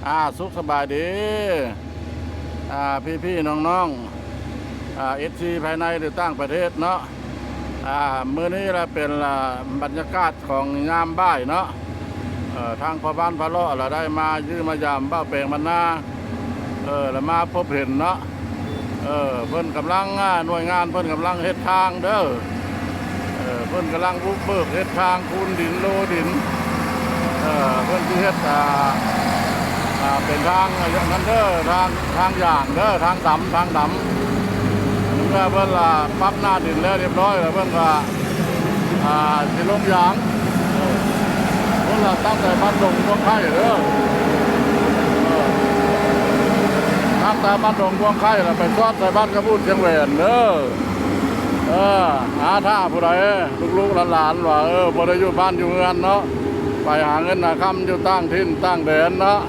ອ່າ ສຸກສະບາຍດີ ອ່າ ພີ່ໆນ້ອງໆ ອ່າ ເອັຟຊີພາຍໃນ ຫຼື ຕ່າງປະເທດເນາະ. ອ່າ ມື້ນີ້ລະເປັນ ອ່າ ບັນຍາກາດຂອງຍາມບ່າຍເນາະ. ເອີ ທາງພໍ່ບ້ານພາເລາະລະໄດ້ມາຢ້ຽມມາຢາມບ່າວແປງບັນນາ ເອີ ລະມາພົບເຫັນເນາະ. ເອີ ເພິ່ນກຳລັງ ອ່າ ໜ່ວຍງານເພິ່ນກຳລັງເຮັດທາງເດີ. ເອີ ເພິ່ນກຳລັງບຸກເບີກເຮັດທາງ ຄູນດິນ ໂລດິນ. ເອີ ເພິ່ນຊິເຮັດ ອ່າ ອ່າ ເປັນທາງ ອ່າ ອັນນັ້ນເດີ ທາງ ທາງຢາງເດີ ທາງດຳ ທາງດຳ. ເມື່ອເພິ່ນ ອ່າ ປັບໜ້າດິນແລ້ວຮຽບຮ້ອຍແລ້ວ ເພິ່ນກໍ ອ່າ ຊິລົງຢາງ. ເອີ ພຸ້ນລະ ຕັ້ງແຕ່ບ້ານດົງບວງໄຂ່ເດີ ເອີ ຕັ້ງແຕ່ບ້ານດົງບວງໄຂ່ລະໄປຊອດໃສ່ບ້ານກະບູດຊຽງແຫວນເດີ. ເອີ ຫາຖ້າຜູ້ໃດ ລູກໆຫຼານໆ ວ່າ ເອີ ບໍ່ໄດ້ຢູ່ບ້ານຢູ່ເຮືອນເນາະ ໄປຫາເງິນຫາຄຳຢູ່ຕ່າງຖິ່ນຕ່າງແດນເນາະ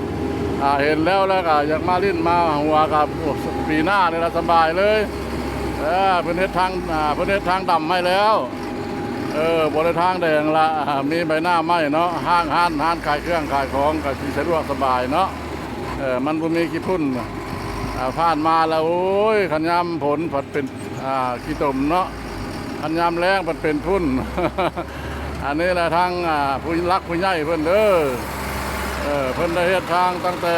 ອ່າ ເຫັນແລ້ວ ແລ້ວກໍຢາກມາຫຼິ້ນມາຫົວກັບ ໂອ້ ປີໜ້ານີ້ລະສະບາຍເລີຍ. ເອີ ເພິ່ນເຮັດທາງ ອ່າ ເພິ່ນເຮັດທາງດຳໃຫ້ແລ້ວ. ເອີ ບໍ່ໄດ້ທາງແດງລະ ມີໃບໜ້າໄມ້ເນາະ ຫ້າງຮ້ານ ຮ້ານຂາຍເຄື່ອງຂາຍຂອງກໍຊິສະດວກສະບາຍເນາະ. ເອີ ມັນບໍ່ມີຂີ້ຝຸ່ນ ອ່າ ຜ່ານມາລະ ໂອ້ຍ ຄັນຍາມຝົນພັດເປັນ ອ່າ ຂີ້ຕົມເນາະ ຄັນຍາມແລ້ງພັດເປັນຝຸ່ນ. ອັນນີ້ລະທາງ ອ່າ ຜູ້ຫຼັກຜູ້ໃຫຍ່ເພິ່ນເດີ ເອີ ເພິ່ນໄດ້ເຮັດທາງຕັ້ງແຕ່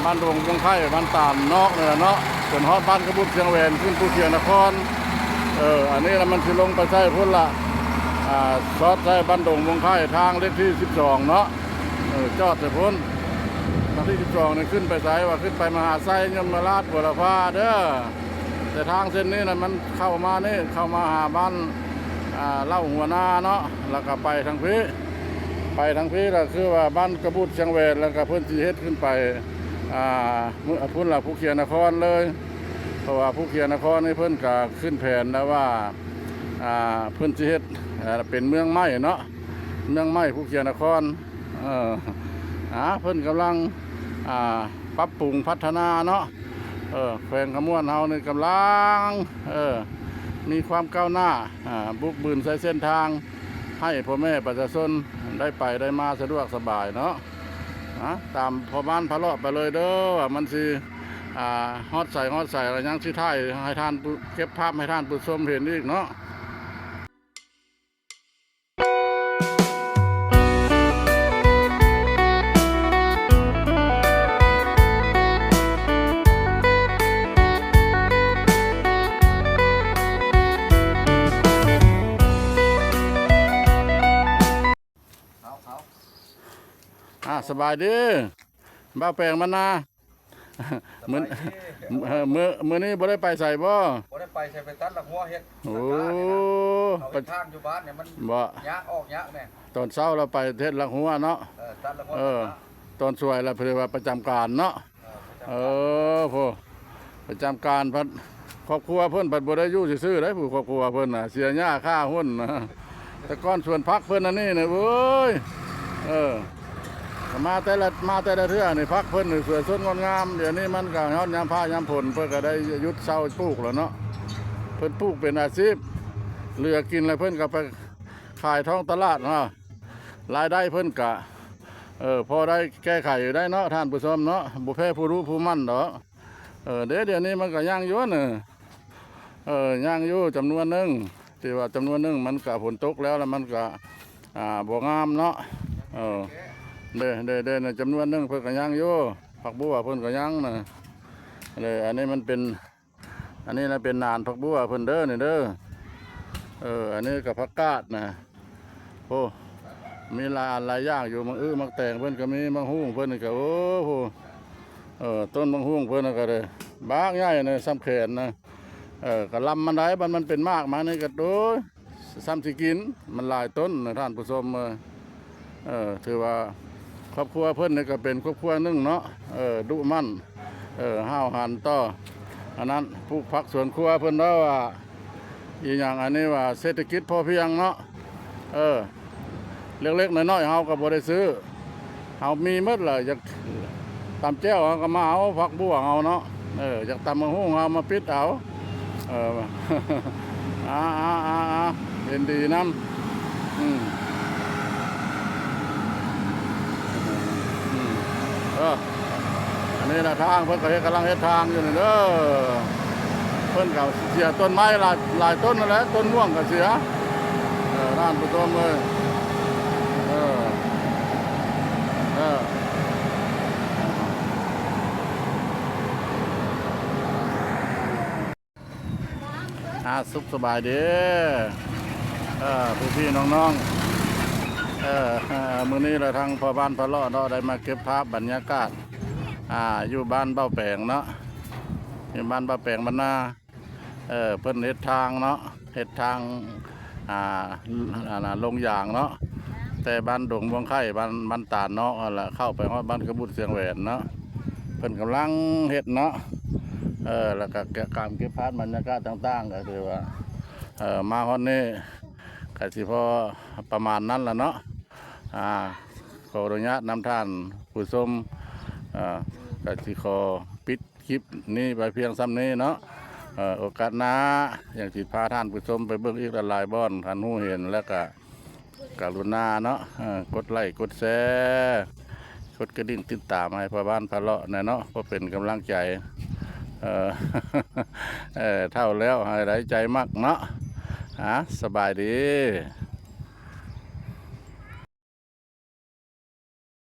ບ້ານດົງບວງໄຂ່ ບ້ານຕານນອກນີ້ລະເນາະ ຈົນຮອດບ້ານກະບຸດຊຽງແຫວນ ຂຶ້ນພູຂຽວນະຄອນ. ເອີ ອັນນີ້ລະມັນຊິລົງໄປໃສ່ພຸ້ນລະ ອ່າ ຊອດໃສ່ບ້ານດົງບວງໄຂ່ ທາງເລກທີສິບສອງເນາະ. ເອີ ຈອດໃສ່ພຸ້ນ ທາງທີສິບສອງນີ້ ຂຶ້ນໄປໃສວະ ຂຶ້ນໄປມະຫາໄຊ ຍົມມະລາດ ບົວລະພາເດີ. ແຕ່ທາງເສັ້ນນີ້ນະ ມັນເຂົ້າມານີ້ ເຂົ້າມາຫາບ້ານ ອ່າ ເລົ່າຫົວນາເນາະ ແລ້ວກໍໄປທາງພີ້ ໄປທາງພີ້ລະຄືວ່າບ້ານກະບຸດຊຽງແຫວນ ແລ້ວກໍເພິ່ນຊິເຮັດຂຶ້ນໄປ ອ່າ ພຸ້ນລະ ພູຂຽວນະຄອນເລີຍ. ເພາະວ່າພູຂຽວນະຄອນນີ້ເພິ່ນກໍຂຶ້ນແຜນແລ້ວວ່າ ອ່າ ເພິ່ນຊິເຮັດ ເປັນເມືອງໃໝ່ເນາະ ເມືອງໃໝ່ພູຂຽວນະຄອນ. ເອີ ອ່າ ເພິ່ນກຳລັງ ອ່າ ປັບປຸງພັດທະນາເນາະ. ເອີ ແຂວງຄຳມ່ວນເຮົານີ້ກຳລັງ ເອີ ມີຄວາມກ້າວໜ້າ ອ່າ ບຸກບືນໃສ່ເສັ້ນທາງ ໃຫ້ພໍ່ແມ່ປະຊາຊົນໄດ້ໄປໄດ້ມາສະດວກສະບາຍເນາະ. ອ່າ ຕາມພໍ່ບ້ານພາເລາະໄປເລີຍເດີ ວ່າມັນຊິ ອ່າ ຮອດໃສຮອດໃສ ແລ້ວຍັງຊິຖ່າຍໃຫ້ທ່ານ ເກັບພາບໃຫ້ທ່ານຜູ້ຊົມເຫັນອີກເນາະ. ອ່າ ສະບາຍດີ ບ່າວແປງບັນນາ. ມື້ ສະບາຍດີ ເອີ ມື້ ມື້ນີ້ບໍ່ໄດ້ໄປໃສບໍ່? ບໍ່ໄດ້ໄປໃສ ໄປຕັດລະຫົວເຮັດ ໂອ້ ສາລານີ້ນະ ເຮົາເຮັດທາງຢູ່ບ້ານນີ້ມັນ ບໍ່ ຍາກອອກຍາກແດ່. ຕອນເຊົ້າລະໄປເຮັດລະຫົວເນາະ ເອີ ຕັດລະຫົວ ເອີ ຕັດລະ ຕອນສວຍລະເພິ່ນວ່າປະຈຳການເນາະ ເອີ ປະຈຳການ ເອີ ໂພ ປະຈຳການພັດ ຄອບຄົວເພິ່ນພັດບໍ່ໄດ້ຢູ່ຊື່ໆເດ້ ຜູ້ຄອບຄົວເພິ່ນນະ ເສຍຫຍ້າຂ້າຮຸ້ນນະ. ແຕ່ກ່ອນສວນຜັກເພິ່ນອັນນີ້ນະ ໂອ້ຍ ເອີ ມາແຕ່ລະ ມາແຕ່ລະເທື່ອນີ້ ຜັກເພິ່ນນີ້ສວຍສົດງົດງາມ. ດຽວນີ້ມັນກໍຮອດຍາມຟ້າຍາມຝົນ ເພິ່ນກໍໄດ້ຢຸດເຊົາປູກແລ້ວເນາະ ເພິ່ນປູກເປັນອາຊີບ ເຫຼືອກິນແລ້ວເພິ່ນກໍໄປຂາຍທ້ອງຕະຫຼາດເນາະ ລາຍໄດ້ເພິ່ນກະ ເອີ ພໍໄດ້ແກ້ໄຂຢູ່ໄດ້ເນາະ ທ່ານຜູ້ຊົມເນາະ ບໍ່ແພ້ຜູ້ຮູ້ຜູ້ໝັ່ນດອກ. ເອີ ເດ ດຽວນີ້ມັນກໍຍັງຢູ່ນະ ເອີ ຍັງຢູ່ຈຳນວນໜຶ່ງ ທີ່ວ່າຈຳນວນໜຶ່ງມັນກະຝົນຕົກແລ້ວ ແລ້ວມັນກະ ອ່າ ບໍ່ງາມເນາະ. ເອີ ເດ ເດ ເດ ໃນຈຳນວນໜຶ່ງເພິ່ນກະຍັງຢູ່ ຜັກບົວເພິ່ນກະຍັງນະ. ເດ ອັນນີ້ມັນເປັນ ອັນນີ້ນະເປັນໜານຜັກບົວເພິ່ນເດີ ນີ້ເດີ. ເອີ ອັນນີ້ກໍຜັກກາດນະ ໂອ້ ມີຫຼາຍອັນຫຼາຍຢ່າງຢູ່ ໝາກອຶໝາກແຕງເພິ່ນກໍມີ ໝາກຫຸ່ງເພິ່ນນີ້ກໍ ໂອ້ ໂອ້ ເອີ ຕົ້ນໝາກຫຸ່ງເພິ່ນກໍໄດ້ບັກໃຫຍ່ນະ ສ່ຳແຂນນະ. ເອີ ກໍລຳມັນໄດ້ ບັດມັນເປັນໝາກມານີ້ກໍ ໂອ້ຍ ສ່ຳຊິກິນ ມັນຫຼາຍຕົ້ນນະທ່ານຜູ້ຊົມເອີຍ. ເອີ ຖືວ່າຄອບຄົວເພິ່ນນີ້ກໍເປັນຄອບຄົວໜຶ່ງເນາະ ເອີ ດຸໝັ່ນ ເອີ ຫ້າວຫັນຕໍ່ ອັນນັ້ນ ປູກຜັກສວນຄົວເພິ່ນເນາະ ວ່າອີຫຍັງ ອັນນີ້ວ່າເສດຖະກິດພໍພຽງເນາະ. ເອີ ເລັກໆນ້ອຍໆເຮົາກໍບໍ່ໄດ້ຊື້ ເຮົາມີໝົດລະ ຢາກຕຳແຈ່ວເຮົາກໍມາເອົາ ຜັກບົວເຮົາເນາະ ເອີ ຢາກຕຳໝາກຫຸ່ງເຮົາມາປິດເອົາ. ເອີ ອ່າໆໆໆ ເຫັນດີນຳ ອືມ ອືມ ເອີ ນີ້ລະທາງ ເພິ່ນກໍເຮັດ ກຳລັງເຮັດທາງຢູ່ນີ້ເດີ. ເພິ່ນກໍເສຍຕົ້ນໄມ້ຫຼາຍ ຫຼາຍຕົ້ນນັ້ນແຫຼະ ຕົ້ນມ່ວງກໍເສຍ. ເອີ ທ່ານຜູ້ຊົມເອີຍ ເອີ ເອີ ອາ ສຸກສະບາຍດີ ເອີ ພີ່ໆນ້ອງໆ. ເອີ ມື້ນີ້ລະທາງພໍ່ບ້ານພາເລາະເນາະ ໄດ້ມາເກັບພາບບັນຍາກາດ ອາ ຢູ່ບ້ານເບົາແປງເນາະ ຢູ່ບ້ານເບົາແປງບ້ານນາ. ເອີ ເພິ່ນເຮັດທາງເນາະ ເຮັດທາງ ອາ ອັນນ່າ ລົງຢາງເນາະ ແຕ່ບ້ານດົງມ່ວງໄຂ່ ບ້ານ ບ້ານຕານເນາະ ແລ້ວເຂົ້າໄປຮອດບ້ານຂະບຸດຊຽງແຫວນເນາະ ເພິ່ນກຳລັງເຮັດເນາະ. ເອີ ແລ້ວກໍການເກັບພາບບັນຍາກາດຕ່າງໆ ກໍຖືວ່າ ເອີ ມາຮອດນີ້ກໍຊິພໍປະມານນັ້ນລະເນາະ. ອາ ຂໍອະນຸຍາດນຳທ່ານຜູ້ຊົມ ອາ ກໍຊິຂໍປິດ ຄລິບນີ້ໄປພຽງສ່ຳນີ້ເນາະ. ເອີ ໂອກາດໜ້າຍັງຊິພາທ່ານຜູ້ຊົມໄປເບິ່ງອີກຫຼາຍໆບ່ອນ ຄັນຮູ້ເຫັນແລ້ວກະກະລຸນາເນາະ ເອີ ກົດໄລ້ກົດແຊ ກົດກະດິ່ງຕິດຕາມໃຫ້ພໍ່ບ້ານພາເລາະແດ່ເນາະ ເພື່ອເປັນກຳລັງໃຈ. ເອີ ເອີ ເຖົ້າແລ້ວໃຫ້ໄດ້ໃຈມັກເນາະ. ອາ ສະບາຍດີ.